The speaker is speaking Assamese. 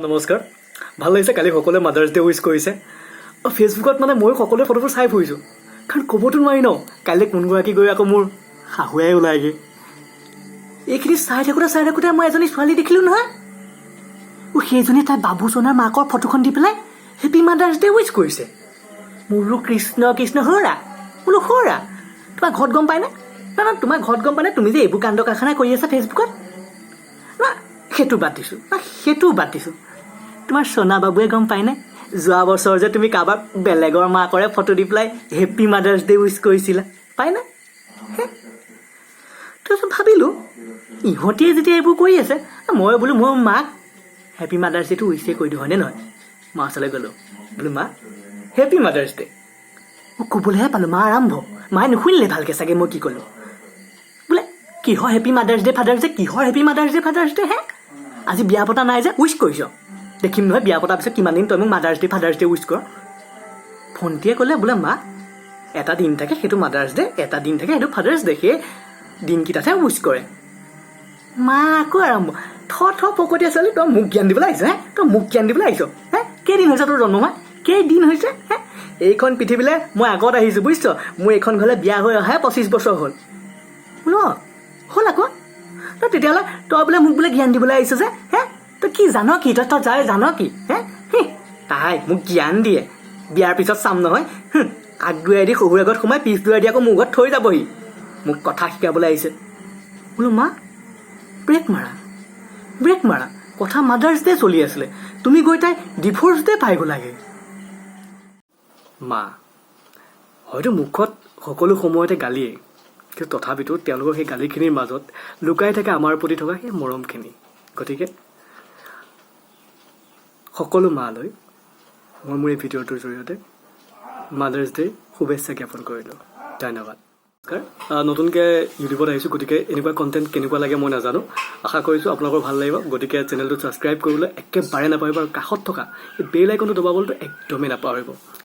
নমস্কাৰ। ভাল লাগিছে, কালি সকলোৱে মাদাৰ্ছ ডে উইচ কৰিছে। অঁ, ফেচবুকত মানে ময়ো সকলোৱে ফটোবোৰ চাই ফুৰিছোঁ, কাৰণ ক'বতো নোৱাৰি ন, কাইলৈ কোনগৰাকী গৈ আকৌ মোৰ শাহুৱেই ওলায়গৈ। এইখিনি চাই থাকোঁতে চাই থাকোঁতে মই এজনী ছোৱালী দেখিলোঁ নহয়। অ', সেইজনীয়ে তাই বাবুচনাৰ মাকৰ ফটোখন দি পেলাই হেপী মাদাৰ্ছ ডে উইচ কৰিছে। মোৰো কৃষ্ণ কৃষ্ণ, হৌৰা বোলো হৌৰা, তোমাৰ ঘৰত গম পায়নে? না না, তোমাৰ ঘৰত গম পায়নে তুমি যে এইবোৰ কাণ্ড কাৰখানা কৰি আছা ফেচবুকত? না, সেইটো বাদ দিছোঁ। না, সেইটোও বাদ দিছোঁ। তোমাৰ সোণা বাবুৱে গম পায়নে যোৱা বছৰ যে তুমি কাৰোবাক বেলেগৰ মাকৰে ফটো দি পেলাই হেপী মাদাৰ্ছ ডে উইচ কৰিছিলা? পায়নে হে? তাৰপিছত ভাবিলোঁ, ইহঁতিয়ে যেতিয়া এইবোৰ কৰি আছে, মই বোলো মোৰ মাক হেপী মাদাৰ্ছ ডেটো উইচে কৰি দিওঁ, হয়নে নহয়? মা ওচৰলৈ গ'লোঁ, বোলো, "মা, হেপী মাদাৰ্ছ ডে।" মই ক'বলৈহে পালোঁ, মা আৰম্ভ। মায়ে নুশুনিলে ভালকৈ চাগে মই কি ক'লোঁ। বোলে, "কিহৰ happy mothers day, father's day? কিহৰ happy mother's day, father's day হে? আজি বিয়া পতা নাই যে উইচ কৰিছ? দেখিম নহয় বিয়া পতাৰ পিছত কিমান দিন তই মোক mother's day, father's day wish কৰ।" ভণ্টিয়ে ক'লে বোলে, "মা, এটা দিন থাকে সেইটো মাদাৰ্ছ ডে, এটা দিন থাকে সেইটো ফাদাৰ্ছ ডে, সেই দিনকেইটাতহে উইচ কৰে।" মা আকৌ আৰম্ভ, "থ থ, ফকতীয়া ছোৱালী, তই মোক জ্ঞান দিবলৈ আহিছ হে? তই মোক জ্ঞান দিবলৈ আহিছ হে? কেইদিন হৈছে তোৰ জন্ম হোৱা? কেইদিন হৈছে হে? এইখন পৃথিৱীলৈ মই আগত আহিছোঁ, বুজিছ? মোৰ এইখন ঘৰলৈ বিয়া হৈ অহাই 25 বছৰ হ'ল।" বোলো, "অ, হ'ল আকৌ। তই তেতিয়াহ'লে তই বোলে মোক বোলে জ্ঞান দিবলৈ আহিছ যে হে? তই কি জান কি? তই তই যাই জান কি হে? হি, তাই মোক জ্ঞান দিয়ে। বিয়াৰ পিছত চাম নহয়। আগ দুৱাই দি শহুৰ আগত সোমাই পিছ দুৱাই দি আকৌ মোৰ ঘৰত থৈ যাবহি। মোক কথা শিকাবলৈ আহিছে।" বোলো, "মা, ব্ৰেক মাৰা, ব্ৰেক মাৰা। কথা মাদাৰ্ছ ডে চলি আছিলে, তুমি গৈ তাই ডিভ'ৰ্চ ডে পাই গ'লাগে।" মা হয়তো মুখত সকলো সময়তে গালিয়ে, কিন্তু তথাপিতো তেওঁলোকৰ সেই গালিখিনিৰ মাজত লুকাই থাকে আমাৰ প্ৰতি থকা সেই মৰমখিনি। গতিকে সকলো মালৈ মই মোৰ এই ভিডিঅ'টোৰ জৰিয়তে মাদাৰ্ছ ডে শুভেচ্ছা জ্ঞাপন কৰিলোঁ। ধন্যবাদ। নমস্কাৰ। নতুনকৈ ইউটিউবত আহিছোঁ, গতিকে এনেকুৱা কণ্টেণ্ট কেনেকুৱা লাগে মই নাজানো। আশা কৰিছোঁ আপোনালোকৰ ভাল লাগিব। গতিকে চেনেলটো ছাবস্ক্ৰাইব কৰিবলৈ একেবাৰে নাপাহৰিব আৰু কাষত থকা এই বেল আইকনটো দবাবলৈতো একদমেই নাপাহৰিব।